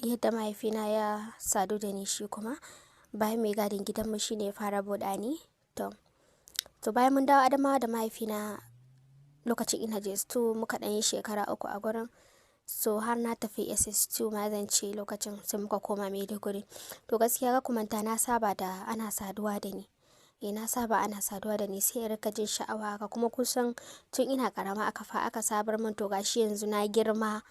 Yadda mahaifina ya sadu da ni shi kuma bayan mai gadin gidanmu shine ya fara buɗa ni. To bayan mun dawo Adamawa da mahaifina lokacin ina JS2, muka ɗan yi shekara 3 a gurin. So har na tafi SS2 ma zan ce lokacin, sai muka koma Maiduguri. To gaskiya kar ku manta na saba da ana saduwa da ni. Eh, na saba ana saduwa da ni, sai in rika jin sha'awa haka, kuma kusan tun ina karama aka sabar mun. To gashi yanzu na girma,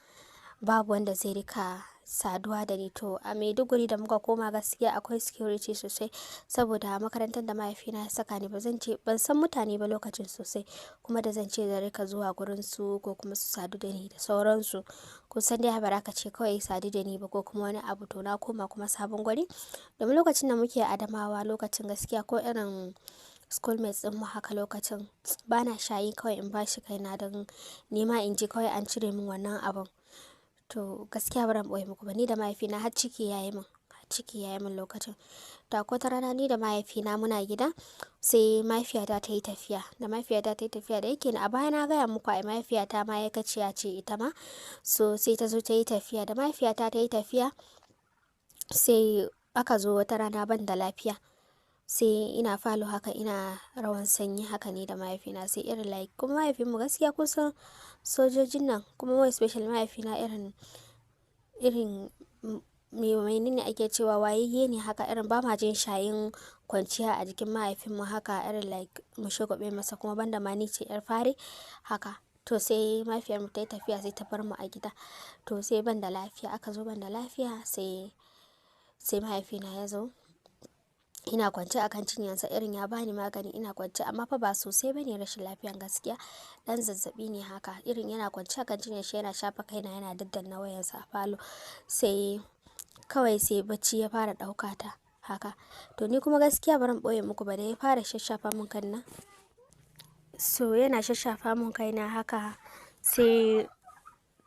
babu wanda zai rika saduwa da ni. To a Maiduguri da muka koma, gaskiya akwai security sosai, saboda makarantar da mahaifina ya saka ni, ba zan ce ban san mutane ba lokacin sosai kuma da zan ce zan rika zuwa gurin su ko kuma su sadu da ni da sauransu. Kun san dai ba ka ce kawai sadu da ni ba ko kuma wani abu. To na koma kuma sabon guri. Domin lokacin da muke Adamawa, lokacin gaskiya ko irin schoolmates ɗin mu haka lokacin bana shayi kawai in bashi kaina don nima in ji kawai an cire min wannan abun. To gaskiya baran ɓoye muku ba, ni da mahaifina har ciki ya yi min, har ciki ya yi min lokacin. To akwai wata rana ni da mahaifina muna gida, sai mahaifiyata ta yi tafiya. Da mahaifiyata ta yi tafiya, da yake a baya na gaya muku ai mahaifiyata ma'aikaciya ce ita ma. So sai ta zo ta yi tafiya. Da mahaifiyata ta yi tafiya, sai aka zo wata rana ban da lafiya. Sai ina falo haka ina rawan sanyi haka ni da mahaifina, sai irin like kuma mahaifinmu gaskiya kusan sojojin nan kuma more especially mahaifina irin menene ake cewa, wayayye ne haka, irin ba ma jin shayin kwanciya a jikin mahaifinmu haka, irin like mu shagwaɓe masa, kuma banda ma ni ce 'yar fari haka. To sai mahaifiyarmu ta yi tafiya, sai ta bar mu a gida. To sai ban da lafiya, aka zo ban da lafiya, sai mahaifina ya zo. Ina kwance a kan cinyarsa, irin ya bani magani, ina kwance, amma fa ba sosai bane rashin lafiyan gaskiya. Dan zazzabi ne haka, irin yana kwance a kan cinyar shi yana shafa kaina, yana daddanna wayarsa a falo. Sai kawai sai bacci ya fara ɗauka ta haka. To ni kuma gaskiya baran ɓoye muku ba, da ya fara shashafa mun kan nan. So yana shashafa mun kaina haka, sai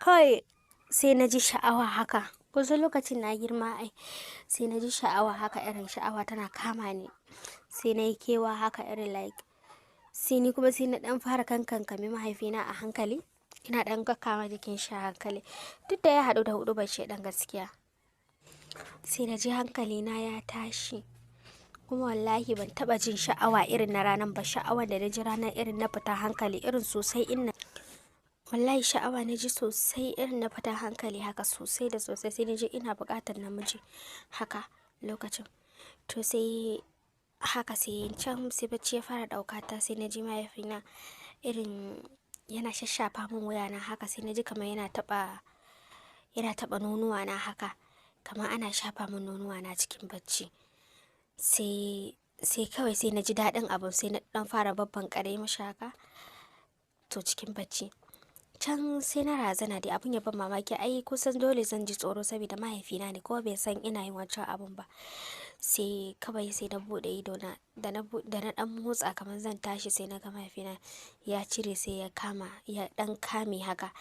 kawai sai na ji sha'awa haka. Kusan lokacin na girma ai. Sai na ji sha'awa haka, irin sha'awa tana kama ni. Sai na yi kewa haka, irin like sai ni kuma sai na ɗan fara kankankame mahaifina a hankali. Ina ɗan kakkama jikin shi a hankali. Duk da ya haɗu da huɗubar shaiɗan gaskiya. Sai na ji hankalina ya tashi. Kuma wallahi ban taɓa jin sha'awa irin na ranan ba. Sha'awan da na ji ranar, irin na fita hankali, irin sosai ina. Wallahi sha'awa na ji sosai, irin na fita hankali haka sosai da sosai. Sai na ji ina buƙatar namiji haka lokacin. To sai haka, sai can sai bacci ya fara ɗauka ta, sai na ji mahaifina irin yana shashafa mun wuyana haka, sai na ji kamar yana taɓa nonuwana haka, kamar ana shafa mun nonuwana cikin bacci. Sai kawai sai na ji daɗin abun, sai na ɗan fara babban ƙare mashi haka to cikin bacci. Can sai na razana dai, abun ya ban mamaki ai kusan dole zan ji tsoro saboda mahaifina ne kuma bai san ina yin wancan abun ba. Sai kawai sai na buɗe idona, da na ɗan motsa kamar zan tashi, sai na ga mahaifina ya cire, sai ya kama, ya ɗan kame haka.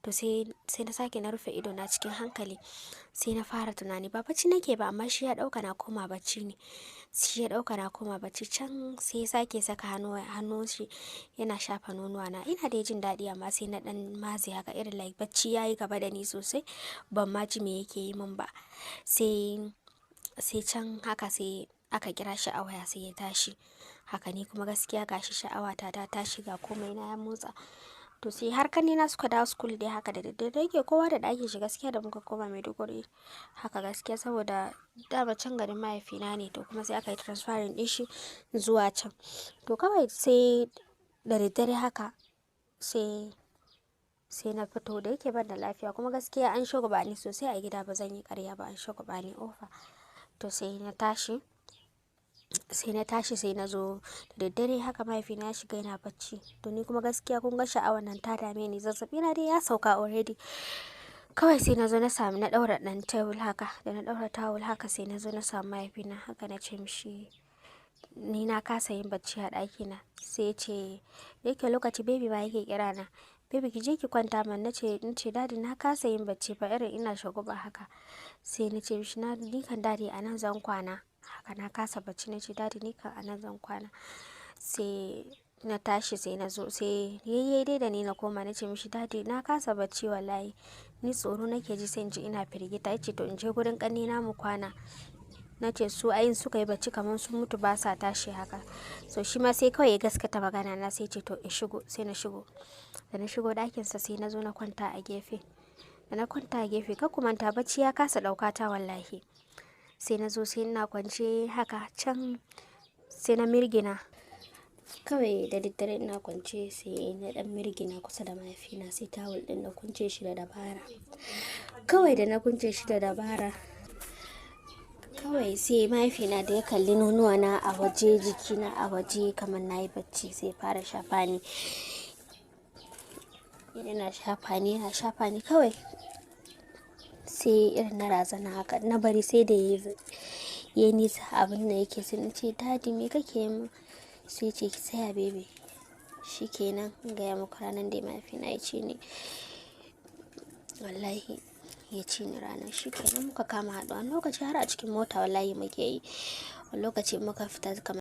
To sai na sake na rufe idona cikin hankali. Sai na fara tunani, ba bacci nake ba, amma shi ya ɗauka na koma bacci ne. Shi ya ɗauka na koma bacci. Can sai ya sake saka hannun shi yana shafa nonuwana. Ina dai jin daɗi, amma sai na ɗan matse haka, irin like bacci ya yi gaba da ni sosai, ban ma ji me yake yi min ba. Sai can haka sai aka kira shi a waya, sai ya tashi. Haka ni kuma gaskiya gashi sha'awata ta tashi, ga komai na ya motsa. To sai har ƙannena suka dawo school dai haka da daddare, da yake kowa da ɗakin shi gaskiya da muka koma Maiduguri haka gaskiya, saboda dama can garin mahaifina ne, to kuma sai aka yi transferring ɗin shi zuwa can. To kawai sai da daddare haka sai na fito, da yake ban da lafiya kuma gaskiya an shagwaɓa ni sosai a gida, ba zan yi ƙarya ba, an shagwaɓa ni over. To sai na tashi, sai na zo da daddare haka, mahaifina ya shiga yana bacci. To ni kuma gaskiya kun ga sha'awan nan ta dame ni, zazzaɓi na dai ya sauka already. Kawai sai na zo na sami na ɗaura ɗan tawul haka, da na ɗaura tawul haka, sai na zo na samu mahaifina haka, na ce mishi ni na kasa yin bacci a ɗakina. Sai ya ce, da yake lokaci baby ma yake kira na. "Baby, ki je ki kwanta man." Na ce, "Daddy, na kasa yin bacci fa, irin ina shagwaɓa haka." Sai na ce mishi ni kan daddy a nan zan kwana. Haka na kasa bacci, na ce, "Daddy, ni kan a nan zan kwana." Sai na tashi, sai na zo, sai yayye dai da ni na koma, na ce mishi, "Daddy, na kasa bacci wallahi." Ni tsoro nake ji, sai in ji ina firgita. Ya ce to in je gurin ƙannena mu kwana. Na ce su ai in suka yi bacci kamar sun mutu, ba sa tashi haka. So shi ma sai kawai ya gaskata magana na, sai ya ce to in shigo. Sai na shigo. Da na shigo ɗakinsa, sai na zo na kwanta a gefe. Da na kwanta a gefe, kar ku manta bacci ya kasa ɗauka ta wallahi. Sai na zo, sai ina kwance haka can, sai na mirgina. Kawai da daddare ina kwance, sai na ɗan mirgina kusa da mahaifina, sai tawul ɗin na kunce shi da dabara. Kawai da na kunce shi da dabara, kawai sai mahaifina da ya kalli nonuwa na a waje, jikina a waje kamar na yi bacci, sai fara shafa ni. Yana shafa ni, yana shafa ni, kawai sai irin na razana haka. Na bari sai da ya nisa abin da yake, sai na ce, "Daddy, me kake yi mun?" Sai ya ce, "Ki tsaya, baby." Shi kenan, in gaya muku, ranar da mahaifina ya ci ni. Wallahi ya ci ni ranar. Shi kenan muka kama haɗuwa. Wani lokaci har a cikin mota wallahi muke yi. Wani lokaci muka fita kamar.